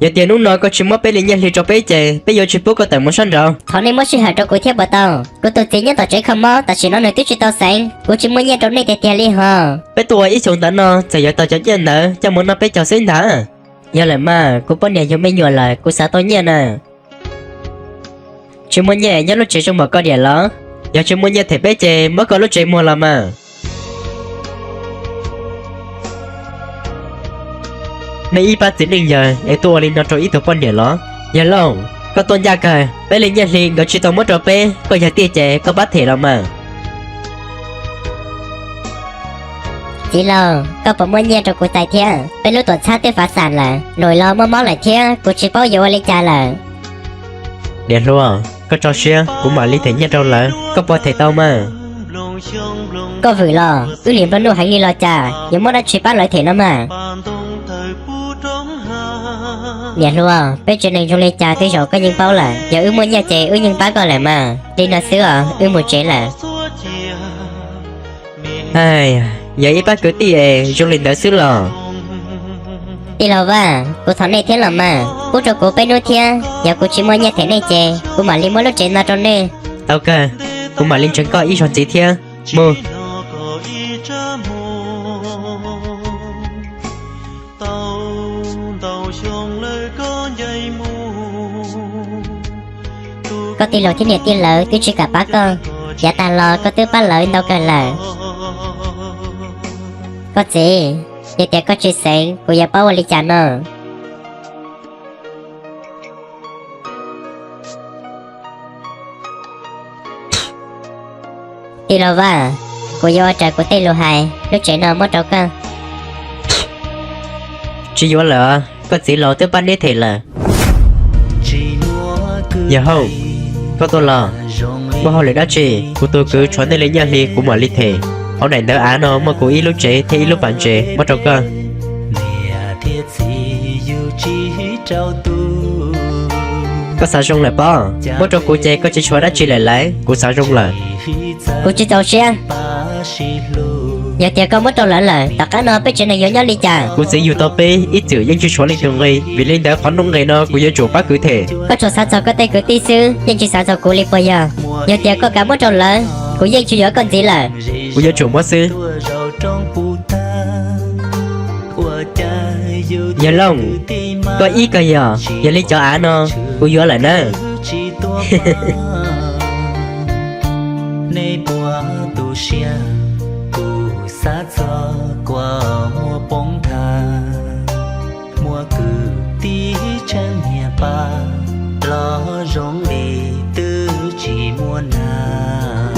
Yog tias hnub no koj tsis muab peb li nyiaj hli rau peb ces peb yuav tsis pub koj tawm mus sab nraud. Thov nej muab sij hawm rau kuv thiab puas tau? Kuv tus txiv nyob tom tsev kho mob tam sim no nws twb tsis tau xeev, kuv tsis muaj nyiaj rau nej tiag tiag li hos. Peb tuaj ua ib xyoos ntawd no txawm yuav tau cov nyiaj ntawd coj mus noj peb caug xwb ntag. Yog lawm mas, kuv poj niam yug me nyuam lawm kuv xav tau nyiaj na. Tsis muaj nyiaj nyob lub tsev zoo npaum koj diam los? Yog tsis muaj nyiaj them peb ces muab koj lub tsev muag los mas. Nej ib pab txiv neej yawg es tuaj ua li no rau ib tug poj niam los? Yawg Looj, koj tuaj ncaj kawg, peb li nyiaj hli nkawd tsis tau muab rau peb, koj yog tiag ces koj pab them los mas. Txiv laus, koj puas muaj nyiaj rau kuv txais thiab? Peb lub tuam txhab twb fav xam lawm, Nuj los muaj mob lawm thiab kuv tsis paub yuav ua li cas lawm. Niam hluas, koj tso siab, kuv mam li them nyiaj rau lawv, koj puas them tau mas? Koj vwm los, wb niam nplua nuj heev li los cas yuav muab dab tsi pab lawv them no mas? Niam hluas, peb tsev neeg zoo li cas tej zaum koj yeej paub lawm, yog wb muaj nyiaj ces wb yeej pab koj lawm mas. Li no xwb os, wb mus tsev lawm. Yog ib pab kwv tij es zoo li ntawd xwb los? Tij laug Vaj, kuv thov nej thiab los mas, pub rau kuv peb hnub thiab, yog kuv tsis muaj nyiaj them nej ces kuv mam li muab lub tsev no rau nej. Tau kawg, kuv mam li ntseeg koj ib zaug ntxiv thiab. Mus. Koj tij laug thiab niam tij lawv twb tsis kam pab koj, yav tag los koj twb pab lawv ntau kawg lawm. Koj txiv, yog tias koj tsis xeev kuv yuav paub ua li cas no? Tij laug Vaj, kuv yuav ua raws kuv tej lus hais, lub tsev no muab rau koj. Tsis yuav lawm, koj txiv laus twb pab neb them lawm. Yawg Hauj, koj tuaj los, muaj hauj lwm dab tsi? Kuv tus kwv tshuav nej li nyiaj hli kuv mam li them. Hauv daim ntawv av no muaj kuv ib lub tsev thiab ib lub pas ntses muab rau koj. Koj xav zoo lawm pob? Muab rau kuv ces koj tsis tshuav dab tsi lawm lauj, kuv xav zoo lawm. Kuv tsis txaus siab. Yog tias koj muab rau lawv lawm, tom qab no peb tsev neeg yuav nyob li cas? Kuv txiv yug tau peb ib txwm yeej tsis tshuav leej twg nqi, vim li ntawd qhov nuj nqis no kuv yuav tsum pab kwv them. Koj tsuas xav txog koj tej kwv tij xwb, yeej tsis xav txog kuv li puas yog? Yog tias koj kam muab rau lawv, kuv yeej tsis yuav koj ntxiv lawm. Kuv yuav tsum muab xwb. Yawg Looj, koj ib kawg yog, yog li cov av no, kuv yuav lawm nawb. Nej puas tu siab, kuv xav txog kua muag poob nthav, muaj kwv tij tseem nyiam pab, los zoo li twb tsis muaj nag,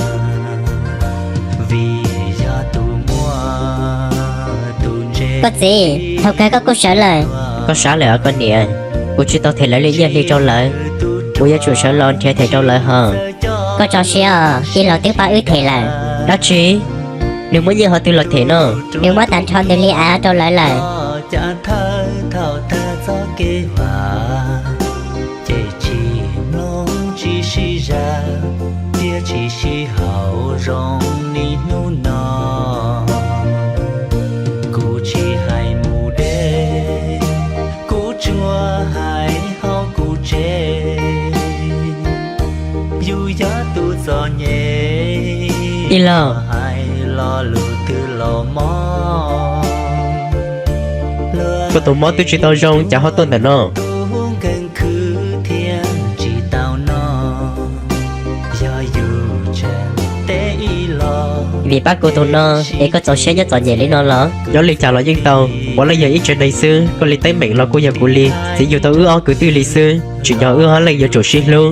vim yog tus muaj tus ntse. Koj txiv, thaum kawg koj kuj sawv lawm. Koj sab lawm os koj niam, kuv tsis tau them lawv li nyiaj hli rau lawv, kuv yuav tsum sawv los nrhiav them rau lawv hos. Koj tso siab os, tij laug twb pab wb them lawm. Dab tsi? Nws muab nyiaj hov twg los them no? Nws muab tag nrho nws li av rau lawv lawm. Cas thawj thaum tag txoj kev vaj, ces tsis mloog tsis sib zam, thiab tsis sib haum zoo li hnub no. Kuv tsis hais mus deb, kuv tsuas hais hauv kuv tsev. Yus yog tus txom nyem, tij laug, hais lo lus twg los mob. Koj tus mob twb tsis tau zoo cas ho tuaj ntawm no? Tus nkeeg khwv thiab tsis tau noj, yog yus tseem teb ib los. Vim pab kuv tus no es koj txaus siab nyob txom nyem li no los? Nyob li cas los yeej tau, puav leej yog ib tsev neeg xwb, koj li teeb meem los kuj yog kuv li, txiv yug tau wb ob kwv tij li xwb, tsim nyog wb ob leeg yuav tsum sib hlub.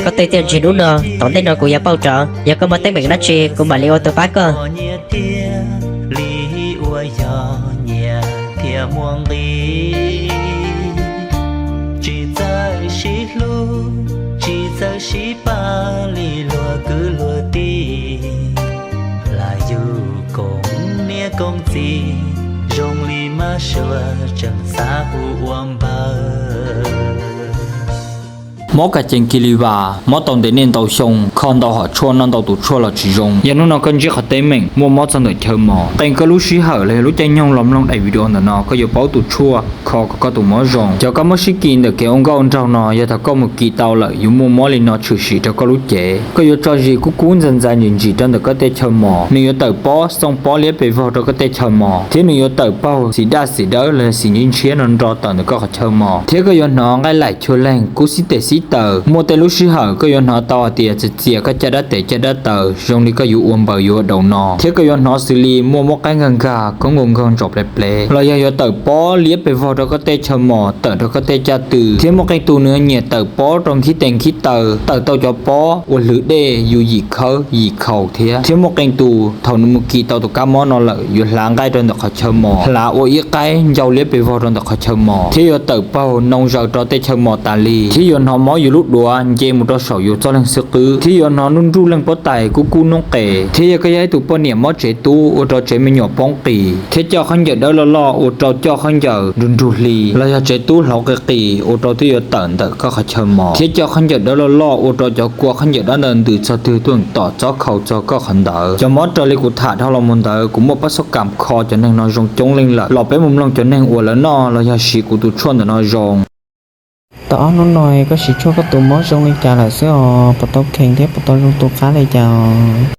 Koj tej txiaj ntsig hnub no, tom ntej no kuv yuav pauj rov, yog koj muaj teeb meem dab tsi kuv mam li ua tus pab koj. Nyiaj thiaj li ua yog nyiaj thiaj muaj nqis, tsis txawj sib hlub, tsis txawj sib pab li luag kwv luag tij, lam yug koom niam koom txiv, zoo li mab sua tseem xav hu ua npawg. Mob kas cees kis li vas, mob tau ntev niaj ntau xyoo, kho ntau hom tshuaj, noj ntau tus tshuaj los tsis zoo. Yog hnub no koj ntsib qhov teeb meem muaj mob txog ntawm chaw mos, qee koj lub sij hawm los yog lub caij nyoog los mloog daim video ntawm no, koj yuav paub tus tshuaj kho kom koj tus mob zoo. Cov kab mob sib kis ntawm kev ua nkauj ua nraug no, yog thaum koj mus kis tau lawm yuav muaj mob li no tshwm sim rau koj lub cev. Koj yuav tso zis kub kub ntxais ntxais ntsim ntsim rau ntawm koj tej chaw mos, nws yuav tawm pob xooj pob liab pes vog rau koj tej chaw mos, thiab nws yuav tawm paug xim daj xim dawb los yog xim ntshiab ntshiab no nro tawm ntawm koj qhov chaw mos, thiab koj yuav hnov nqaij laim chua leeg kub xib tes xib taws. Muaj tej lub sij hawm koj yuav hnov tau hais tias txias txias koj caj dab tes caj dab taw zoo li koj yuav ua npaws yuav ua daus no, thiab koj yuav hnov xws li muaj muab qaib nkag nkag, koob nkaus nkaug ntsaum ple ple, los yog yuav tawm pob liab pes vog rau koj tej chaw mos, tawm rau koj tej caj tw, thiab muaj qee tus nws nyiam tawm pob rau nkhib tes nkhib taw, tawm tau cov pob ua hlwv dej yus yim khawb yim khaus thiab. Thiab muaj qee tus thaum nws mus kis tau tus kab mob no lawm yuav hlav nqaij rau ntawm qhov chaw mos, hlav ua ib qaib ncau liab pes vog rau ntawm qhov chaw mos, thiab yuav tawm paug noo zaws rau tej chaw mos tas li, thiab yuav hnov mob yus lub duav nce mus rau saum yus txoj leeg xwb qwb, thiab yuav hnov nruj nruj leej pob tais kub kub noob qes, thiab yog koj yog ib tug poj niam mob tsev tub ua rau tsev me nyuam poob qis, thiab coj khaub ncaws dawb loj loj ua rau coj khaub ncaws nrug nrug hli, los yog tsev tub hlauv qis qis ua rau twb yuav tawm ntawm koj qhov chaw mos, thiab coj khaub ncaws dawb loj loj ua rau cov kua khaub ncaws dab ntawd ntws txog twg tuaj tom txob khaus txog koj qhov ntawd. Cov mob raws li kuv tham dhau los mus ntawd kuv muaj pab xob kam kho cov neeg no zoo coob leej lawm, los peb mus mloog cov neeg uas lawv noj los yog siv kuv tus tshuaj ntawm no zoo. Tau ob hnub no koj siv tshuaj koj tus mob zoo li cas lawm xwb os, puas tau kheev thiab puas tau zoo tu qab li cas os?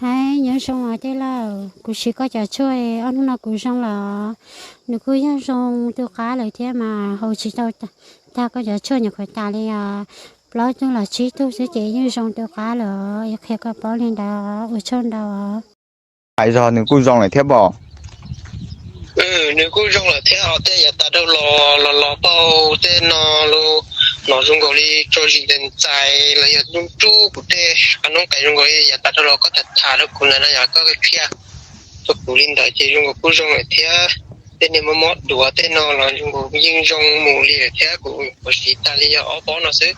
Hais nyob zoo os tij laug, kuv siv koj cov tshuaj ob hnub no kuv zoo lawm. Nws kuj yeej zoo tu qab lawm thiab mas, haus tsis tau tag koj cov tshuaj nyuam qhuav tas li os, plaub tug los tsib tug xwb ces yeej zoo tu qab lawm. Yuav qhia koj paub li ntawd, ua tsaug ntau. Hais zog nws kuj zoo lawm thiab pom. Nws kuj zoo lawm thiab os, tej yav tas dhau los los los paug tej no los zoo nkaus li tso zis ntxais ntxais los yog nruj nruj kuv tej qab noob qes zoo nkaus li yav tas dhau los koj tham tham rau kuv ntawd no yog koj qhia rau kuv li ntawd ces zoo nkaus kuj zoo lawm thiab. Tej niag mob mob duav tej no los zoo nkaus yeej zoo mus li lawm thiab, kuv nyuam qhuav siv tag li yog ob pob no xwb.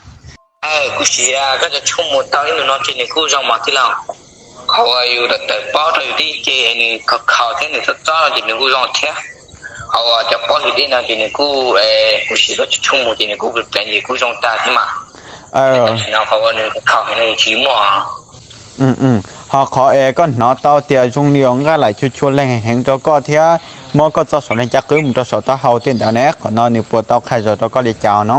Kuv siv koj cov tshuaj mus tau ib ntus no ces nws kuj zoo mas tij laug. Qhov uas yus tawm pob rau yus tej ce nws khaus khaus thiab nws txob txob no ces nws kuj zoo thiab. Qhov uas cov pob hlis dej no ces nws kuj, kuv siv koj cov tshuaj mus ces nws kuj pleev ces kuj zoo tag thiab mas. Tam sim no qhov uas nws khaus heev no tsis muaj. Ho qhov es koj hnov tau tias zoo li nqaij laim chua chua leeg heev rau koj thiab mob koj txoj saum leeg caj qwb mus rau saum taub hau tej ntawd ne, qhov no nws puas tau qhia zog rau koj li cas no?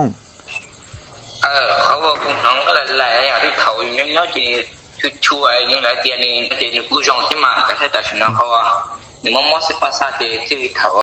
Qhov uas kuv hnov nqaij laim laim yog twb thaum nyob nyob ces chua chua, nws lawv tias nws ces nws kuj zoo thiab mas, tam sim no qhov uas nws mob mob xwb pab xaj ces twb thaum